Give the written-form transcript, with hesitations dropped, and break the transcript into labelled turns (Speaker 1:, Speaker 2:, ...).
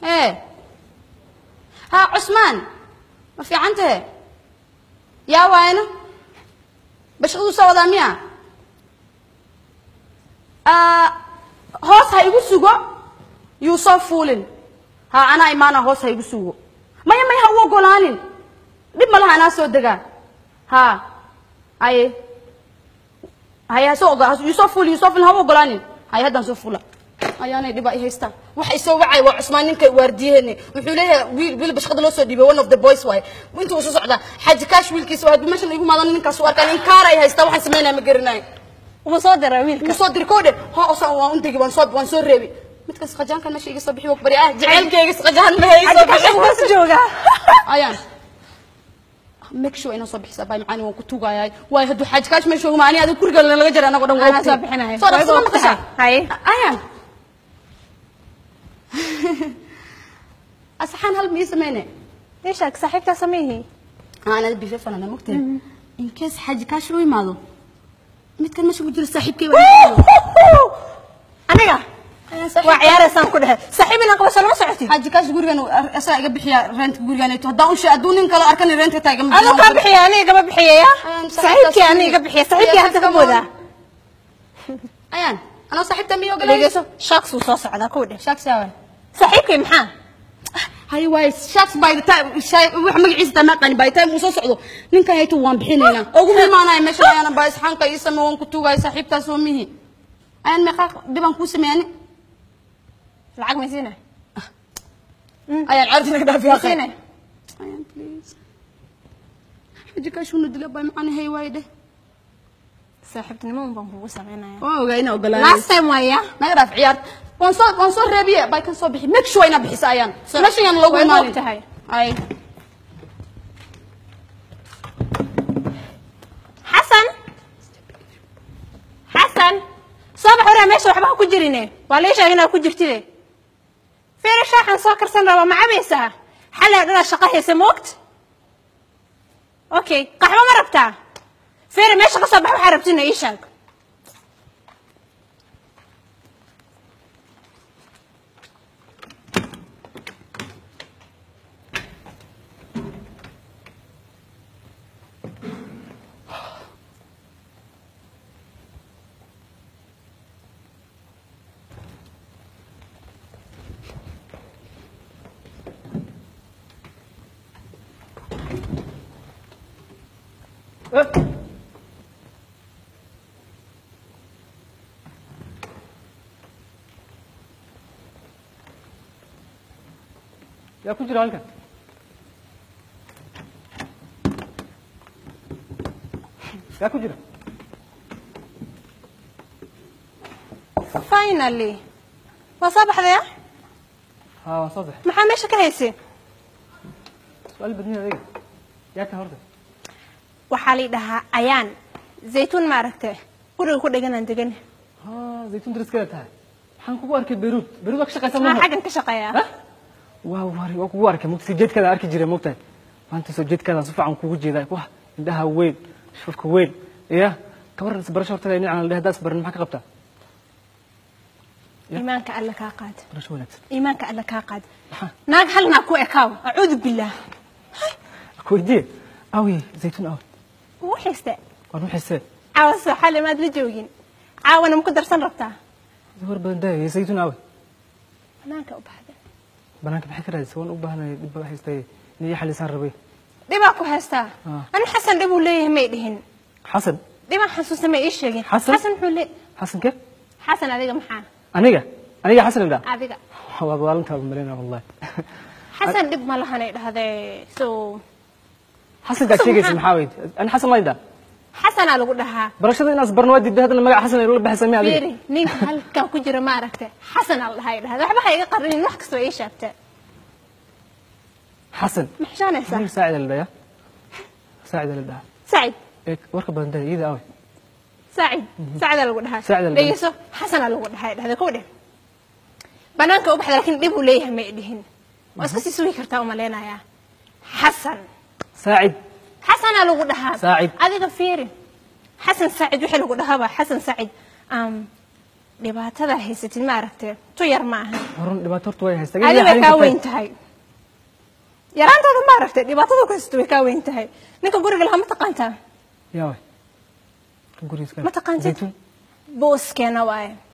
Speaker 1: Ee ha Cusmaan, ma fiican tahe? Yaa waayna bashaqadu soo wadaa miya? Hoos ha igu sugo, yuu soo fuulin. Ha anaa imaana, hoos ha igu sugo. Maya maya, ha u ogolaanin, dhib ma laha, anaa soo degaa. Ha haye haye, ha soo ogo, yuu soo fuulin, yuu soo fuulin, ha u ogolaanin. Haye, haddaan soo fuula. Ayaanay dhibaa i haystaa. Waxa isoo wacay waa Cusmaan, ninka waardiyaheeni. Wuxuu leeyahay wiil wiil bashqada loo soo dhiibay, one of the boys waay, intuu soo socdaa Xaaji Kaash wiilkiisa. Waa hadduu meeshan igu maadan ninkaas u arkaan, inkaar ay haystaa. Waxaan sameynaya ma garanayo.
Speaker 2: Wuu soo diray wiilka?
Speaker 1: Wuu soo diray koodhe. Ha osan waan u degi, waan soo reebi midkaas qajaankan meesha iga soo bixi. Wuu bari ah jaceylkayga qajaan ma hayso.
Speaker 2: Xaaji Kaash hoos joogaa.
Speaker 1: Ayaan make sure inaan soo bixisa bay macaani, waan ku tugaayay. Waayo hadduu Xaaji Kaash meesha joogo, maani adiga guriga laga jaray anagoo dhan waa
Speaker 2: Anaa soo
Speaker 1: ogtahay.
Speaker 2: bixinaya.
Speaker 1: Soo dhaqso ma maqashaa?
Speaker 2: Haye.
Speaker 1: Ayaan asxaan hal ma ii sameyne?
Speaker 2: Ii sheeg, saaxiibtaa sameeyey.
Speaker 1: Ana bife fanana mogtahay, in case Xaaji Kaash loo imaado, midkan meesha ku jira saaxiibkay baa.
Speaker 2: Aniga waa ciyaaraysaan ku dhehe. Saaxiib inaan qabasho lama socotid.
Speaker 1: Xaaji Kaash gurigan asaga iga bixiya rentka gurigan. Haddaan u hadduu nin kale arkan rentka taa igama.
Speaker 2: Aduu kaa bixiya, aniga igama bixiyaya.
Speaker 1: Ayaan
Speaker 2: saaxiibkii aniga iga bixiya, saaxiibkii hadda ka moodaa.
Speaker 1: Ayaan anoo saaxiibta miyo ogolay?
Speaker 2: Dhegeyso, shaks wuu soo socdaa kuwa dheh.
Speaker 1: Shaks yaa?
Speaker 2: Saaxiibkay maxaa?
Speaker 1: Hay waay, shaks by the time wax magaciisa taa ma aqaani. By the time uu soo socdo ninkan hayto waan bixinaynaa, ugu imaanaya meesha. Ayaan baa isxaanka ii samee, waan ku tuugaya saaxiibtaas oo mihi. Ayaan meeqa dhibaan kuu sameeyani?
Speaker 2: Lacag ma siina?
Speaker 1: Ayaan carti naga dhaafi
Speaker 2: ma siina?
Speaker 1: Ayaan please, Xaji Kaashuuna dila bay macana. Hay waay dheh.
Speaker 2: Saaxiibtinimo un baan kugu sameynaya.
Speaker 1: Waan ogaa inaa ogolaanayso.
Speaker 2: Last time waaya.
Speaker 1: Naga dhaaf ciyaar, waan soo reebiye bay kan soo bixi. Make sure inaa bixisa ayaan meesha yaan loogu
Speaker 2: Way
Speaker 1: imaanin.
Speaker 2: ogtahay.
Speaker 1: Ay.
Speaker 2: Xasan, Xasan, soo bax waraa, meesha waxba ha ku jirine. Waa lii sheegay inaad ku jirtide. Feere, shaaxan soo karsan rabaa, ma cabaysaa? Xalay oo dhanaa shaqo haysa moogta. Okay, qaxwo ma rabtaa? Feere, meesha ka soo bax, waxaa rabtina ii sheeg.
Speaker 3: Yaa ku jira halkan? Yaa ku jira?
Speaker 2: Finally waa soo baxdaya.
Speaker 3: Haa, waan soo baxay.
Speaker 2: Maxaa meesha ka haysay?
Speaker 3: Su-aal badniin adiga. Yaa ka horta?
Speaker 2: Waxaa la dhahaa Ayaan Zaytuun, ma aragtay guriga ku dheganaan degan.
Speaker 3: Haa, Zaytuun dariskeeda tahay. Waxaan kugu arkay Beyruut. Beyruut waa ka shaqaysaa
Speaker 2: Maa
Speaker 3: maaha?
Speaker 2: Xaggan ka shaqeeyaa.
Speaker 3: Ha? Waa wari, waa kugu arkay mugta. Soo jeedkaada arki jiray mugtahay. Maanta soo jeedkaada si fiican kugu jeedaa. Wah, indhaha weyn, shufka weyn. Ya ka waran isbarasho horta? Dhinacan la haddaad isbaran, maxaa ka qabtaa? Ya.
Speaker 2: Iimaanka Alla kaa qaad.
Speaker 3: Barasho wanaagsan.
Speaker 2: Iimaanka Alla kaa qaad.
Speaker 3: Maxaa?
Speaker 2: Naag hal naag ku ekaaw, acuudu billaah.
Speaker 3: Ku weydiiye, awi Zaytuun awi?
Speaker 2: Ugu xiiste.
Speaker 3: Waan u xiisee.
Speaker 2: Caawa soo xali maad la joogin, caawana ma ku darsan rabtaa?
Speaker 3: War badan daaya, Zaytuun awi?
Speaker 2: Banaanka u baxda.
Speaker 3: Banaanka maxay ka raadisay? Waan u baahanay, dhib baa haystay, inay ii xalisaan rabay.
Speaker 2: Dhibaa ku haystaa?
Speaker 3: Ah.
Speaker 2: Ani Xasan dhib uu leeyahay may dhihin.
Speaker 3: Xasan?
Speaker 2: Dhibaan xasuusta may ii sheegin.
Speaker 3: Xasan?
Speaker 2: Xasan wuxuu le
Speaker 3: Xasan ke?
Speaker 2: Xasan adiga maxaa?
Speaker 3: Aniga Xasan indhaa.
Speaker 2: Adiga.
Speaker 3: Waad waalantaada malaynaa wallahi.
Speaker 2: Xasan dhib ma lahanay dhahdee so.
Speaker 3: Xasan kaa
Speaker 2: Xasan
Speaker 3: sheegaysa
Speaker 2: maxaa?
Speaker 3: Maxaa weyd ani Xasan ma indhaa?
Speaker 2: Xasanaa lagu dhahaa.
Speaker 3: Barashada inaas barno waa diiday, haddana magaca Xasan ay ula baxaysaa miya adiga?
Speaker 2: Fiiri, ninka halkan ku jira ma aragtay, Xasan aa la dhahaa ay dhahda. Waxba ha iga qarinin, wax kastoo ii sheegtay.
Speaker 3: Xasan.
Speaker 2: Ma xishoonaysaa?
Speaker 3: Aniga Saacida la dhayaa, Saacida la dhahaa.
Speaker 2: Sacid.
Speaker 3: Ee warka badan daa, iyada awe?
Speaker 2: Sacid, Sacidaa lagu dhahaa.
Speaker 3: Sacidaa lagu dhahaa.
Speaker 2: Dhegeyso, Xasanaa lagu dhahaa ay dhahda. Kow dheh, banaanka u baxda, laakiin dhib uu leeyahay may dhihin. Waa iska sii sugi kartaa u malaynayaa Xasan.
Speaker 3: Saacid.
Speaker 2: Xasanaa lagu dhahaa.
Speaker 3: Saacid.
Speaker 2: Adiga fiiri, Xasan Saacid wixii lagu dhahaaba Xasan Saacid. Dhibaatada haysatid ma aragtee, tu yar ma aha.
Speaker 3: Horun dhibaato horta way haystaa.
Speaker 2: Adi way kaa weyn tahay yaraantaada, ma aragtay, dhibaatada ku haysato way kaa weyn tahay. Ninka guriga lahaa ma taqaantaa?
Speaker 3: Yaa way? Kan guriga iska
Speaker 2: Ma taqaantid?
Speaker 3: Zaytuun.
Speaker 2: Booskeena waaye.